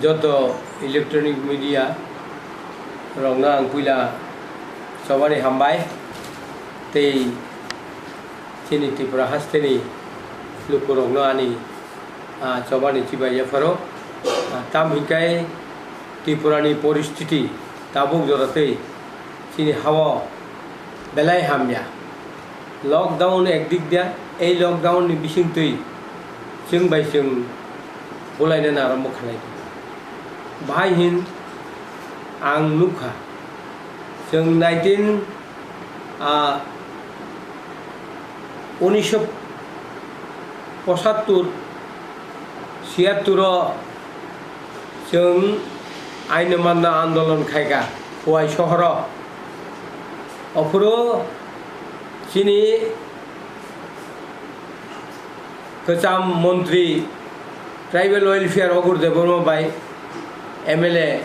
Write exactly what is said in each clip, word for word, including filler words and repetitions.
Joto electronic media rokno ang puila chobani hambai tei chini Tripura hasteni lukurokno ani, ah, chobani chibai yapharo. Ah, tam hinkai Tripurani poristiti tabuk jora tei chini hao belai hamya. Lockdown ekdik dia, ei lockdown ni bisingtwi chwng bai chwng bulainani arombo khlai di. Bahai hin ang nukha, chwng nineteen, ah, unisho pochattor, siyattoro chwng aino manna andolon khaikha Khowai sohoro. Ophuru chini kwcham montri Tribal Welfare Ogur Debbarma bai M L A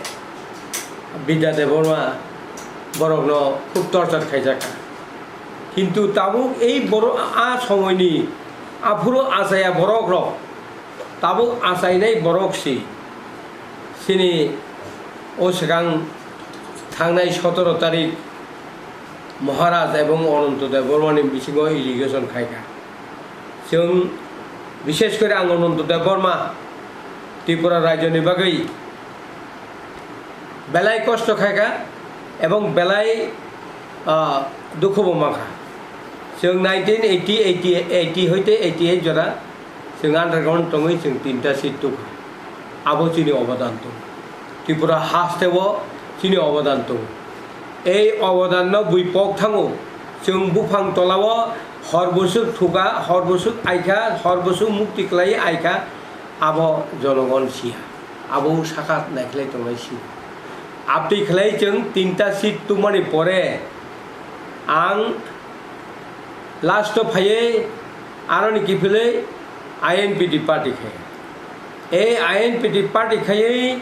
Bidya Debbarma borokno khub torchar khaijakha. Kintu tabuk ei borok a somoini aphuru achaya borok rok tabuk achainai borok si. Chini o swkang thangnai sotoro tarik Maharaj ebong Ananto Debbarmani bisingo allegation khaikha. Chwng, bishesh kore ang Ananto Debbarma Tripura rajyoni bagwi belai kosto khaikha ebong belai, ah, dukhubo mankha. Chwng nineteen eighty, eighty, eighty hoite eighty-eight jora chwng underground tongwi chwng tinta seat tukha. Abo chini obodan tongo. Tripura hasteo chini obodan tongo. Ei obodanno bui pok thango. Chwng buphang tolao hor bwswk thuka, hor bwswk aikha, hor bwswk mukti kwlaiwi aikha, abo jonogon siya. Abo sakha naikhlai tongnai si. Abtwi khlai chwng tinta seat tubumani pore ang last o phaiwi aroni kiphilwi I N P T party khai. Ei I N P T party khaiwi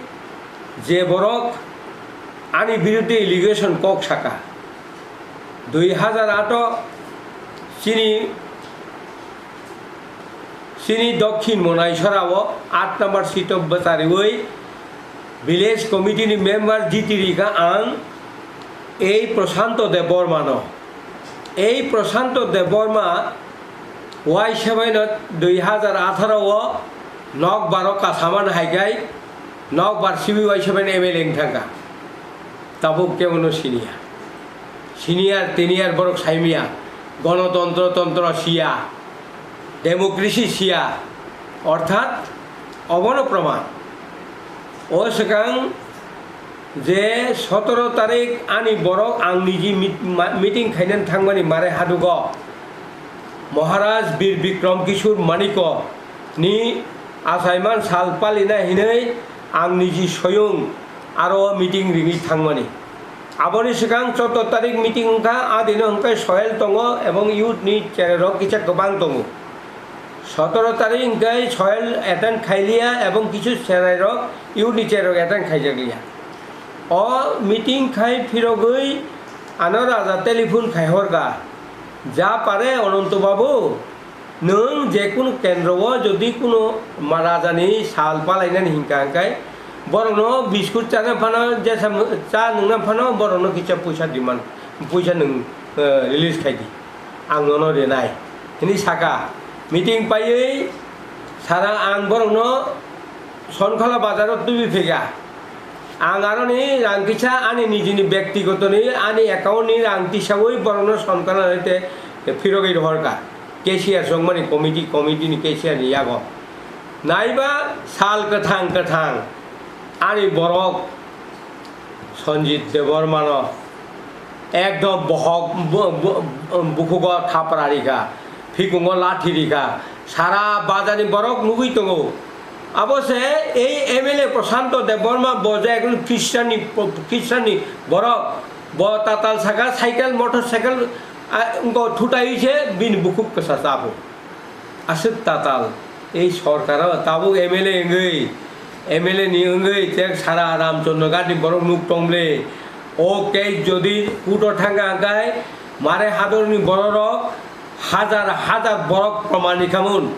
je borok ani biruddhe allegation kok saka, dui hajar aat o chini Chini Dokhin Monaisora o aat number seat o bwchariwi village committee ni member jiti rikha ang ei Prashanto Debbarma no. Ei Prashanto Debbarma Y seven no dui hajar atharo o nokbar o kasaman haikai nokbar siwi Y seven M L A wng thangkha. Tabuk kebono siniya. Senior, tenure borok saimiya, gonotontro, tontro siya, democracy siya, orthat obono proman. O swkang je sotoro tarik ani borok ang niji mit-, ma-, meeting khainani thangmani mare hadugo Maharaj Bir Bikram Kishore Maniko ni achaiman sal palina hinwi ang niji soyung aro meeting ringwi thangmani. Aboni swkang chotto tarik meeting wngkha, a dino hwnkhe soil tongo ebong youth ni cherai rok kisa kwbang tongo. Sotoro tarik hwnkhe soil attend khailiya ebong kisu cherai rok youth ni cherai rok attend khaijakliya. O meeting khai phirogwi ano raja telephone khai horkha, "Ja pare Ananto babu, nwng je kunu kendro o jodi kunu ma-, raja ni sal palainani hinka hwnkhe borokno biskut chana phano, jesa cha nwngna phano borokno kisa puisa demand, puisa nwng, eh, release khai di, ang nono rinai," hinwi saka. Meeting paiwi sara ang borokno Sonkhola bazaro tubui phega. Ang aroni rang kisa ani nijini bektigotoni ani account ni rang tisaui borokno Sonkhola te phirogwi rohorkha. Cashier songmani committee, committee ni cashier ni yago. Naiba sal kwthang kwthang ani borok Sanjit Debbarmano ekdom bohok bu-, bu-, bukhugo thapra rikha, phikungo lathi rikha, sara bazarni borok nugwi tongo. Abo se ei M L A Prashanto Debbarma bo je ekdom Christian ni, Christian ni borok, bo tatal saka cycle, motor cycle, a, wngkha thutai se bini bukhuk kwsa chabo. Aswk tatal, ei sorkaro tabuk M L A wngwi, M L A ni wngwi tek sara Ramchandra Ghat ni borok nuk tong le. O case jodi court o thangkha hwnkhe mare hadorni bororok hajar hajar borok proman rikhamun.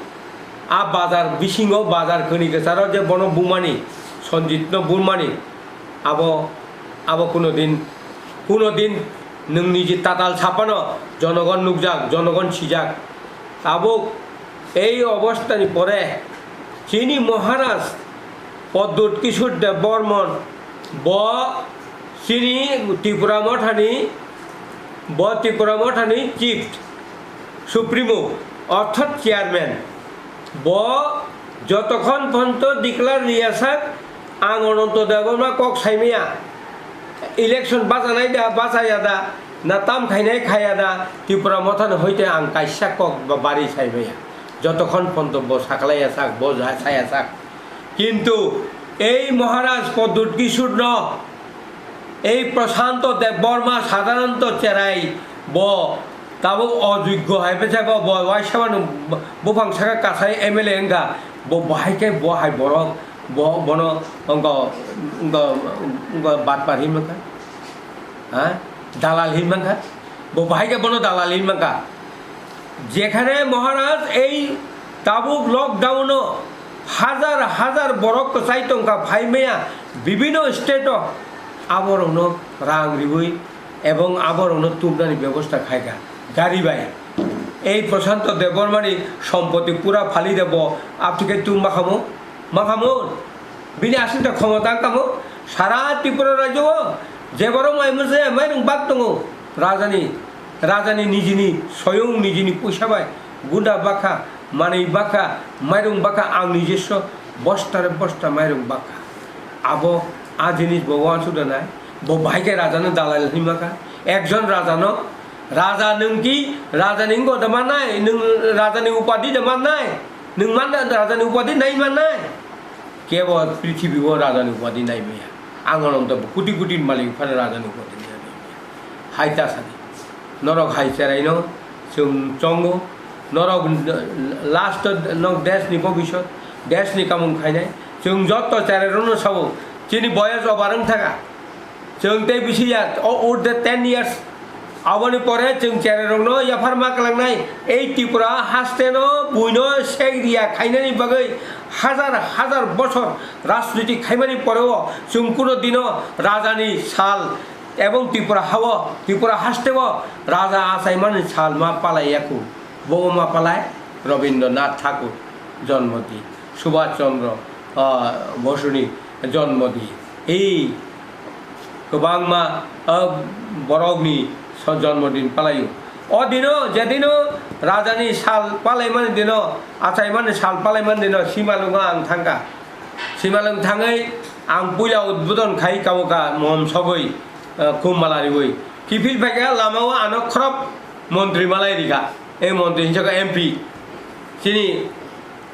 A bazar bisingo bazar khwni kwcharo je bono bumani. Sanjit no burmani, abo, abo kuno din, kuno din nwng niji tatal sapano jonogon nukjak, jonogon sijak. Tabuk ei obostani pore chini Maharaj Pradyut Kishore Debbarman bo chini Tipra Mothani, bo Tipra Mothani Chief Supremo orthat Chairman. Bo jotokhon ponto declare riyasak, ang Ananto Debbarma kok saimaya. Election bachanai da, bachaya da, na tam khainai khaya da, Tipra Mothani hoite ang kaisa kok ba bari saimaya. Jotokhon ponto bo saklaiyasak, bo ja-, sayasak. Kintu ei Maharaj Pradyut Kishore no, ei Prashanto Debbarma sadharanto cherai bo tabuk ojoggo hai bwsai bo, bo waisa mano buphang saka kasai M L A wngkha, bo bahai khe bo hai borok, bo, bono wngkha, wngkha, wngkha batpar hinwi mankha, ha? Dalal hinwi mankha, bo bahai khe bono dalal hinwi mankha. Jekhane Maharaj ei tabuk lockdown-o hajar hajar borok kwchai tongkha phaimaya bibino state-o, aborokno rang riwi ebong aborokno tubnani bebosta khaikha gari bai. Ei Prashanto Debbarmani sompoti pura phali de bo, aptike tum makhamo? Makhamo? Bini aswkta khomota wngkha mo? Sara Tripura rajyo-o je borok mai mwsaya mairung bak tongo, rajani, rajani nijini, soyung nijini puisa bai gunda bakha, manwi bakha, mairung bakha, ang nijesso bostare bosta mairung bakha. Abo a jinis bo uansuk da nai, bo bahai khe rajano dalal hinwi mankha. Ekjon rajano, raja nwng ki rajani wngkha da mannai, nwng rajani upadi da mannai, nwng man da rajani upadi nai mannai. Kebo prithibi o rajani upadi nai maya. Ang Ananto bo koti koti malik phano rajani upadi nai maya. Hai ta sadi. Norok hai cheraino chwng chongo. Norok last o nok desh ni bobisot, desh ni kamung khainai. Chwng jotto cherai rokno sabo. Chini boyos obar wng thaka. Chwng tei bisi ya, o urde ten years. Aboni pore chwng cherai rokno yaphar ma kwlangnai. Ei Tripura haste no buino sek riya khainani bagwi hajar hajar bochor rajniti khaimani poreo chwng kuno dino rajani sal ebong Tripura hao, Tripura hasteo raja achaimani sal ma palai yaku. Bo ma palai Rabindranath Thakur jonmo di, Subhash Chandra, ah, Bosuni jonmo di. Ei kwbangma, ah, borokni so-, jonmo din palaio. O dino, je dino rajani sal palaimani dino, achaimani sal palaimani dino, Simalwngo ang thangkha. Simalwng thangwi ang puila udbodon khai kaboka mohom sogwi, ah, khum mala riwi. Kiphil phaikha lamao ano khorop montri malai rikha. Ei montri hinjaka M P. Chini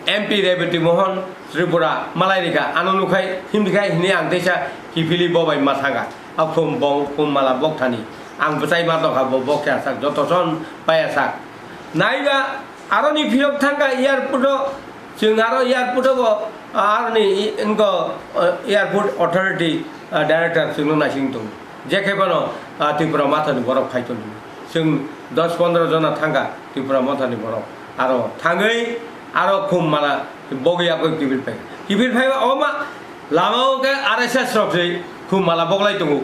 M P Rebati Mohan Tripura malai rikha, ano nukhai himrikhai hini ang teisa kiphilwi bobai ma thangkha. A khum bo-, khum mala bokthani. Ang bwchai ma tongkha bo bokhe asak, joto son pai asak. Naiba aroni phirok thangkha airport o, chwng aro airport o bo aroni i-, wngkha, uh, airport authority, uh, director chwngno naising tongo. Je khe phano, ah, Tripura Mothani borok phai tongdi. Chwng dos pondro jona thangkha Tripura Mothani borok. Aro thangwi aro khum mala bogwi yakwi kiphil phai. Kiphil phaiba o ma lama o khe R S S rok se khum mala boglai tongo.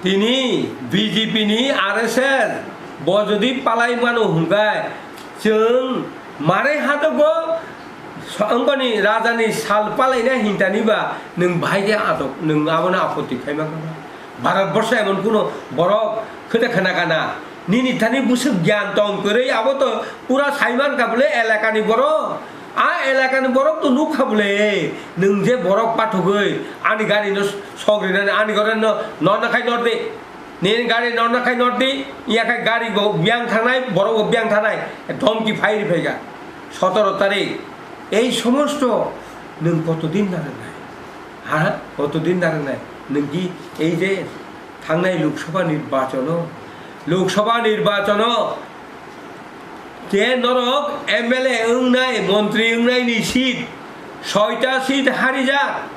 Tini B J P ni R S S bo jodi palai mano hwnkhe chwng mare hadogo so-, wngkoni rajani sal palaina hintani ba nwng bahai khe atok, nwng abono apoti khaima khe ba. Bharat borsho emon kuno borok khwda khna kana. Nini thani bwswk gyan tong kwrwi abo to pura saiman kha bwle elakani borok. A elakani borok to nuk kha bwle. Nwng je borok pathogwi ani gari no sok rinani ani gari no norna khai nordi. Nini gari norna khai nordi, iya khai gari bo biyang thangnai, borok bo biyang thangnai, dhomki phai ri phaikha. Sotoro tarik, ei somosto nwng kotodin narwknai? Ha? Kotodin narwknai? Nwng ki ei je thangnai Lok Sabha nirbachono, Lok Sabha nirbachono je norok M L A wngnai, montri wngnai ni seat, soita seat harijak.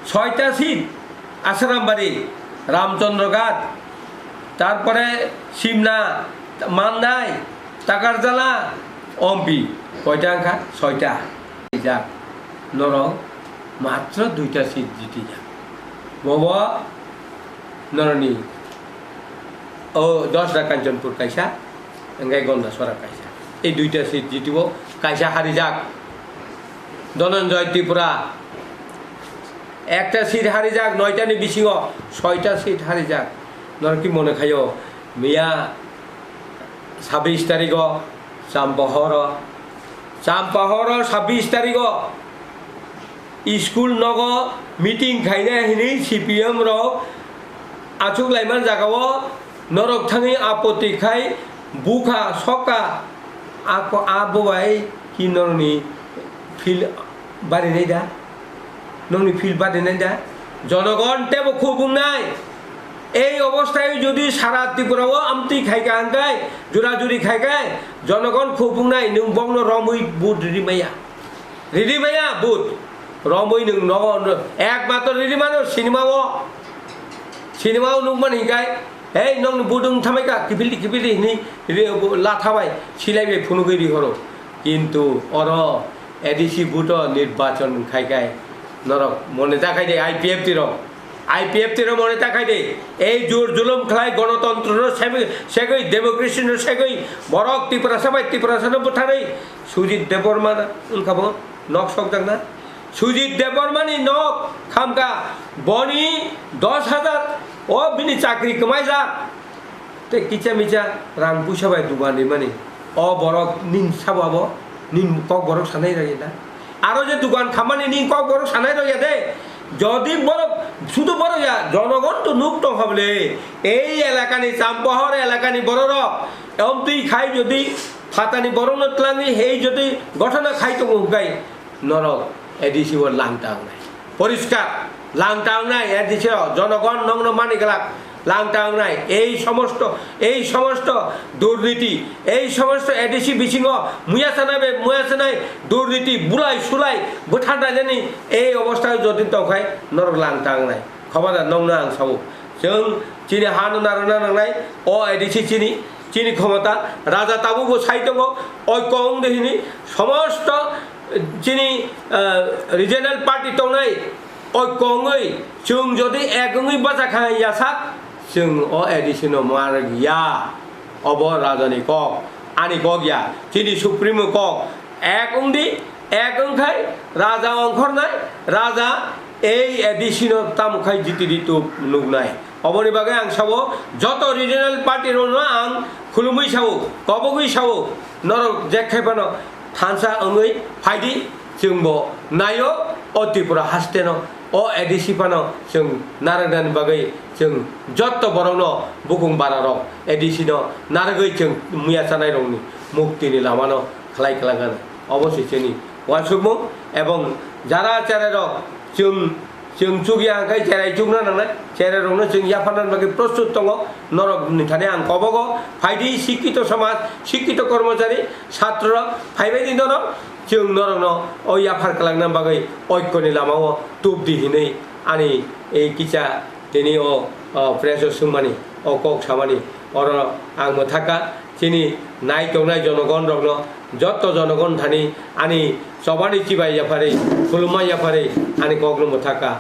Soita seat, Asarambari, Ramchandra Ghat, tarpore Simna, Mandai, Takarjala, Ompi, koita wngkha? Soita. Rijak. Norok matro duita seat jitijak. Bobo norokni o Dosra Kanchanpur kaisa, hingke Gondasora kaisa. Ei duita seat jitio, kaisa harijak. Dhananjay Tripura ekta seat harijak, noitani bisingo soita seat harijak. Norok ki mone khaio, miya sabbish tarigo Champahoro, Champahoro sabbish tarigo school nogo meeting khaina hinwi C P M rok achuk laiman jagao norok thangwi apoti khai bukha sokha ako abo bai ki norokni feel barinai da? Nokni feel barinai da? Jonogon tebo khubung nai. Ei obostai jodi sara Tripura o amtwi khai ka hingkai, jura juri khai kai, jonogon khubung nai, nwng bokno romwi vote riri maya. Riri maya vote. Romwi nwng nogo, ekmatro riri mano cinema o. Cinema o nukmani hingkai, "Hei, nokni vote wng thamai ka, kiphildi, kiphildi," hinwi ri-, la thabai, silai bai phunugwi rihoro. Kintu oro A D C vote o nirbachon khai kai, norok mone ta khai de I P F T rok. I P F T rok mone ta khai de. Ei jur julum khlai gonotontro no segwi, segwi democracy no segwi borok Tiprasa bai Tiprasa no bwtharwi Sujit Debbarma wngkha bo nok sokjakna. Sujit Debbarma ni nok khamkha boni dos hajar o bini chakri kwmaijak. Tei kicha micha rang puisa bai dugan rimani. O borok nin sabo abo, nin kok borok sanai rok ya da. Aro je dugan khamani nin kok borok sanai rok ya de. Jodi borok, sudu borok ya, jonogon to nuk tong kha bole. Ei elakani, Champohor elakani bororok, omtwi khai jodi phatani borokno twlangwi hei jodi gothona khai tongo hwnkhe, norok A D C o langta wngnai. Poriskar, langta wngnai A D C o, jonogon nokno mani glak, langta wngnai. Ei somosto, ei somosto durniti, ei somosto A D C bisingo muya sanai bai muya sanai durniti, bulai sulai bwthan rainani ei obostha jodi tongkhai norok langta wngnai. Khobada nokno ang sao. Chwng chini hano narwkna nangnai, o A D C chini, chini khomota, raja tabukbo sai tongo, oikong de hini, somosto chini, ah, regional party tongnai, oikong wngwi, chwng jodi ek wngwi bachakha yasak, chwng o A D C no mar ya. Obo rajani kok, ani kok ya, chini supremo kok, ek wngdi, ek wngkhai raja ongkhornai, raja ei A D C no tamo khai jitidi tu nuknai. Oboni bagwi ang sao, joto regional party rokno ang khulumwi sao, kobogwi sao, norok jekkhai phano thansa wngwi phaidi, chwngbo naio o Tripura hasteno, o A D C phano chwng narwknani bagwi chwng jotto borokno bukung bararok A D C no narwgwi chwng muya chanairokni muktini lamano khlai kwlangkha. Obo se chini uansukmung ebong jara cherairok chwng Chwng chukya hwnkhe cherai chukna nangnai, cherairokno chwng yapharna bagwi prostut tongo. Norokni thani ang kobogo phaidi, sikkito somaj, sikkito kormochari, chatrorok phaibaidi norok, chwng norokno o yaphar kwlangna bagwi oikoni lamao tubdi hinwi ani ei kisa tini o, o press o swngmani, o kok samani, oro ang mwthakha. Chini nai tongnai jonogon rokno, jotto jonogon thani ani chobani chibai yapharwi, khulumma yapharwi ani kokno mwthakha.